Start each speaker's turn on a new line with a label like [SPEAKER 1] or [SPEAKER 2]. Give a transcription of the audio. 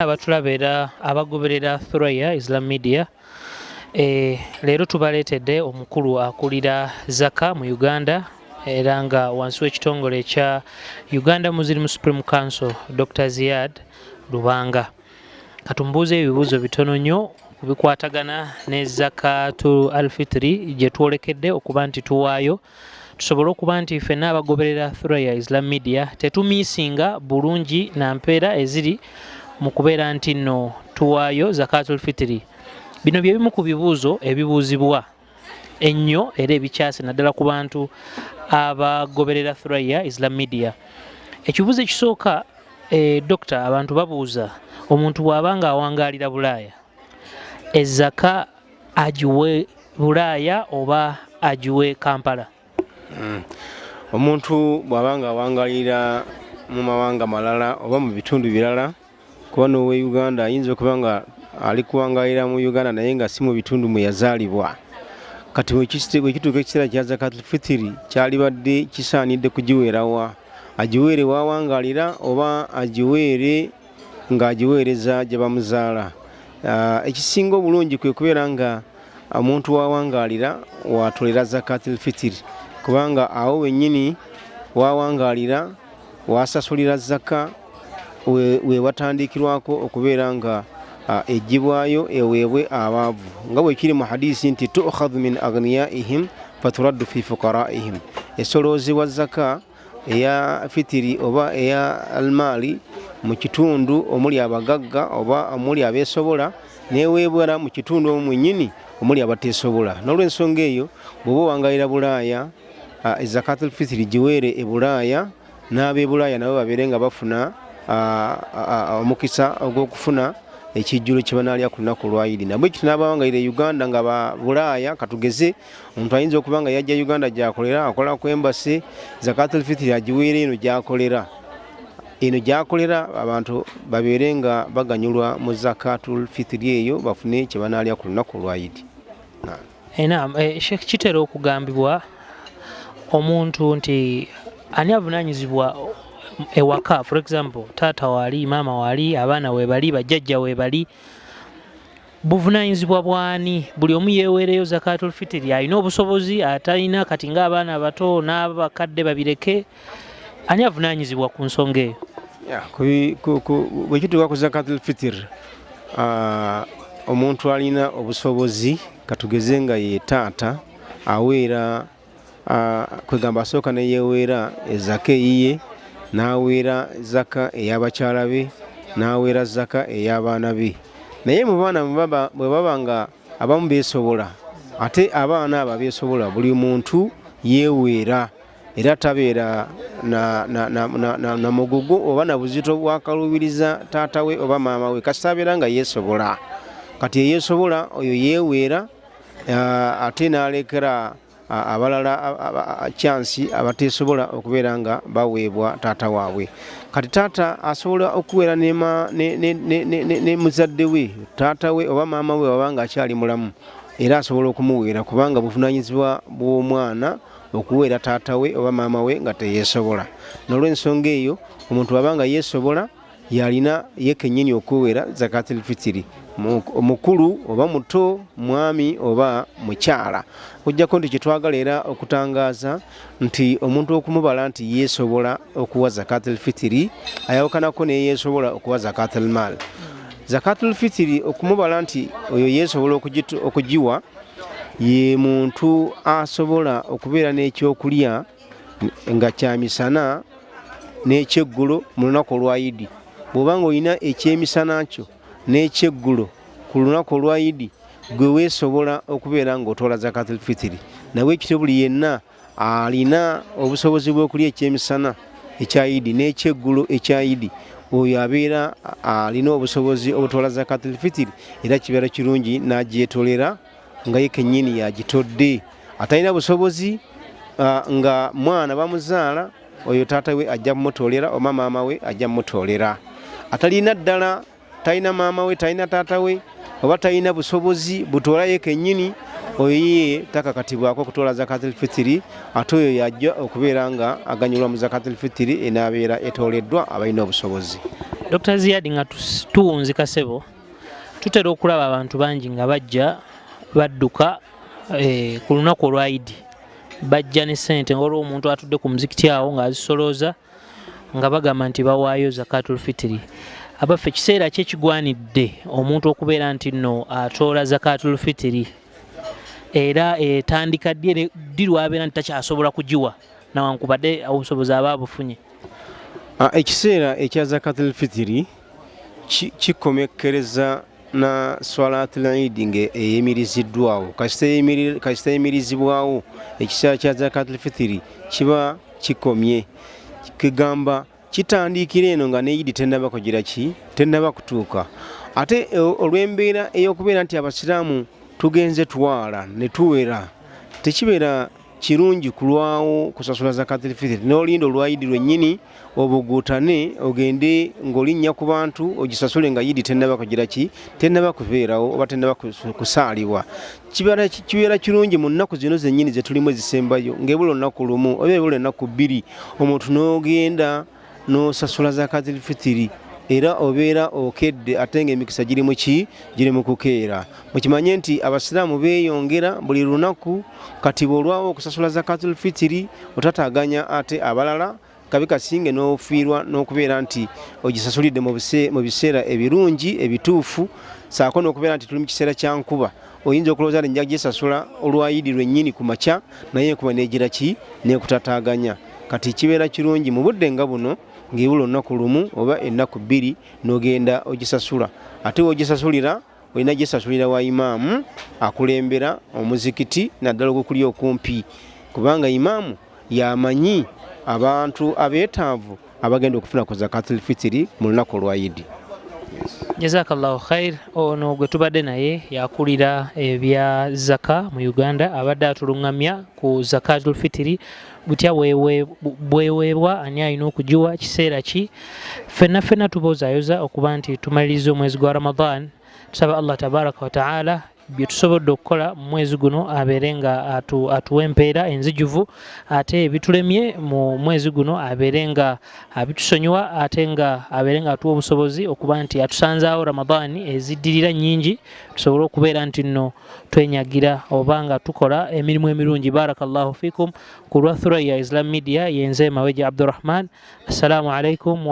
[SPEAKER 1] Abatulaba era abagoberera Thuraya Islam Media, leero tubaleetedde omukulu akulira Zaka mu Uganda era nga wansi w'ekitongole ekya Uganda Muslim Supreme Council, Dr. Ziyad Lubanga. Katumbuuze ebibuuzo bitono nnyo ku bikwatagana ne Zakatu Alfitri gye twolekedde okuba nti tuwaayo, tusobole okuba nti ffenna abagoberera Thuraya Islam Media tetumiisinga bulungi na mpeera eziri mu kubeera nti nno tuwaayo Zakatul Fitri. Bino bye bimu ku bibuuzo ebibuuzibwa ennyo era ebikyase naddala ku bantu abagoberera Thuraya Islam Media. Ekibuuzo ekisooka, Dokita, abantu babuuza omuntu bw'aba nga awangaalira Bulaaya, ezaka agiwe Bulaaya oba agiwe Kampala?
[SPEAKER 2] Omuntu bw'aba nga awangaalira mu mawanga malala oba mu bitundu birala, kuba n'owe Uganda ayinza okuba nga ali kuwangaalira mu Uganda naye nga si mu bitundu mwe yazaalibwa. Kati bwe kituuka ekiseera kya Zakatul Fitiri, kyalibadde kisaanidde kugiweerawa? Agiweere w'awangaalira oba agiweere ng'agiweereza gye bamuzaala? Ekisinga obulungi kwe kubeera nga omuntu w'awangaalira w'atolera Zakatul Fitiri, kubanga awo wennyini w'awangaalira w'asasulira zaka, we watandikirwako okubeera nga eggyibwayo eweebwe abaavu, nga bwe kiri mu hadisi nti tukhadhu min aghniyaihim faturaddu fi fuqaraihim. Esoloozebwa zaka eya fitiri oba eya almaali mu kitundu omuli abagagga oba omuli abeesobola, neweebwera mu kitundu omwo mwennyini omuli abateesobola. N'olwensonga eyo, bw'oba owangaalira Bulaaya, Zakatul Fitiri giweere e Bulaaya, n'ab'e Bulaaya nabo babeere nga bafuna omukisa ogw'okufuna ekijjulo kye banaalya ku lunaku lwa Idi. Nabwe kityo n'abawangalira e Uganda nga ba Bulaaya, katugeze omuntu ayinza okuba nga yajja Uganda gy'akolera, akola ku embassy, Zakatul Fitiri agiweere eno gy'akolera, eno gy'akolera, abantu babeere nga baganyulwa mu Zakatul Fitiri eyo, bafune kye banaalya ku lunaku lwa Idi.
[SPEAKER 1] Naam, Sheikh, kitera okugambibwa omuntu nti ani avunaanyizibwa ewaka? For example, taata waali, maama waali, abaana weebali, bajjajja weebali, buvunaanyizibwa bwani? Buli omu yeeweereyo Zakatul Fitiri, alina obusobozi, atalina, kati ng'abaana abato n'abakadde babireke, ani avunaanyizibwa ku nsonga eyo?
[SPEAKER 2] Bwe kituuka ku Zakatul Fitiri, omuntu alina obusobozi, katugeze nga ye taata, aweera, kwegamba asooka ne yeeweera ezaka eyiye, n'aweera zaka ey'abakyala be, n'aweera zaka ey'abaana be. Naye mu baana bwe baba nga abamu beesobola, ate abaana abo abeesobola, buli muntu yeeweera era tabeera na mugugu oba na buzito bwakaluubiriza taata we oba maama we, kasita abeera nga yeesobola. Kati eyeesobola oyo yeeweera, ate n'alekera abalala kyansi abateesobola okubeera nga baweebwa taata waabwe. Kati taata asobola okuweera ne muzadde we, taata we oba maama we, oba nga akyali mulamu, era asobola okumuweera, kubanga buvunaanyizibwa bw'omwana okuweera taata we oba maama we nga teyeesobola. N'olwensonga eyo, omuntu aba nga yeesobola yalina ye kennyini okuweera Zakatul Fitiri, omukulu oba muto, mwami oba mukyala. Okuggyako nti kyetwagala era okutangaaza nti omuntu okumubala nti yeesobola okuwa Zakatul Fitiri ayawukanako neyeesobola okuwa Zakatul Maal. Zakatul Fitiri okumubala nti oyo yeesobola okugiwa, ye muntu asobola okubeera n'ekyokulya nga kyamisana n'ekyeggulo mu lunaku olwa Idi. Bw'oba ng'olina ekyemisana kyo n'ekyeggulo ku lunaku olwa Idi, gwe weesobola okubeera ng'otoola Zakatul Fitiri. Nawe ekityo buli yenna alina obusobozi bw'okulya ekyemisana ekya Idi n'ekyeggulo ekya Idi, oyo abeera alina obusobozi obutoola Zakatul Fitiri, era kibeera kirungi n'agyetolera nga ye kennyini yagitodde. Atalina busobozi, nga mwana bamuzaala, oyo taata we ajja kumutoolera oba maama we ajja kumutoolera. Atalina ddala, talina maama we, talina taata we, oba talina busobozi butoola ye kennyini, oyo ye takakatibwako okutoola Zakatul Fitiri, ate oyo yajja okubeera nga aganyulwa mu Zakatul Fitiri enaabeera etooleddwa abalina obusobozi.
[SPEAKER 1] Dr. Ziyadi, nga tuwunzika ssebo, tutera okulaba abantu bangi nga bajja badduka ku lunaku olwa Idi, bajja ne ssente nga waliwo omuntu atudde ku muzikiti awo ng'azisolooza nga bagamba nti bawaayo zakatul fitiri. Abaffe, kiseera ki ekigwanidde omuntu okubeera nti nno atoola zakatul fitiri, era etandika ddi, ddi lwabeera nti takyasobola kugiwa nawankubadde obusobozi aba abufunye?
[SPEAKER 2] Ekiseera ekya zakatul fitiri kikomekkereza na swalatul idi nga eyimiriziddwawo. Kasita eyimirizibwawo, ekiseera kya zakatul fitiri kiba kikomye. Kigamba kitandikira eno nga ne idi tennaba kugira ki, tennaba kutuuka. Ate olw'embeera ey'okubeera nti abasiraamu tugenze twala ne tuwera, tekibeera kirungi kulwawo kusasula zakatul fitiri n'olinda olwa idi lwennyini obuguutane ogende ng'olinnya ku bantu ogisasule nga idi tennaba kugira ki, tennaba kubeerawo oba tennaba kusaalibwa. Kibeera kirungi mu nnaku zino zennyini ze tulimu ezisembayo, ng'ebula olunaku lumu oba ebula ennaku bbiri, omuntu n'ogenda n'osasula zakatul fitiri, era obeera okedde ate ng'emikisa giri mu ki, giri mu kukeera. Mukimanye nti abasiraamu beeyongera buli lunaku. Kati bw'olwawo okusasula zakatul fitiri otataaganya ate abalala, kabi kasinge n'ofiirwa n'okubeera nti ogisasulidde mu biseera ebirungi ebituufu, saako n'okubeera nti tuli mu kiseera kya nkuba. Oyinza okulowooza nti nja gisasula olwa idi lwennyini ku makya, naye enkuba neegira ki, neekutataaganya. Kati kibeera kirungi mu budde nga buno ng'ebula olunaku lumu oba ennaku bbiri n'ogenda ogisasula. Ate w'ogisasulira, olina gisasulira wa imaamu akulembera omuzikiti, naddala ogukuli okumpi, kubanga imaamu yamanyi abantu abeetaavu abagenda okufuna ku zakatul fitiri mu lunaku olwa idi.
[SPEAKER 1] Jazakallahu khair. Ono gwe tubadde naye yakulira ebya zaka mu Uganda, abadde atulungamya ku zakatul fitiri, butya bweweebwa, ani alina okugiwa, kiseera ki. Ffenna ffenna tuboozayoza okuba nti tumaliriza omwezi gwa Ramadan. Tusaba Allah tabaraka wa taala bye tusobodde okukola mu mwezi guno abeere nga atuwa empeera enzijuvu, ate ebitulemye mu mwezi guno abeere nga abitusonyiwa, ate nga abeere nga atuwa obusobozi okuba nti atusanzaawo Ramadani eziddirira nnyingi, tusobole okubeera nti nno twenyagira oba nga tukola emirimu emirungi. Barakallahu fikum. Ku lwa Thuraya Islam Media, yenze Maweja Abdurrahman. Assalamu alaikum.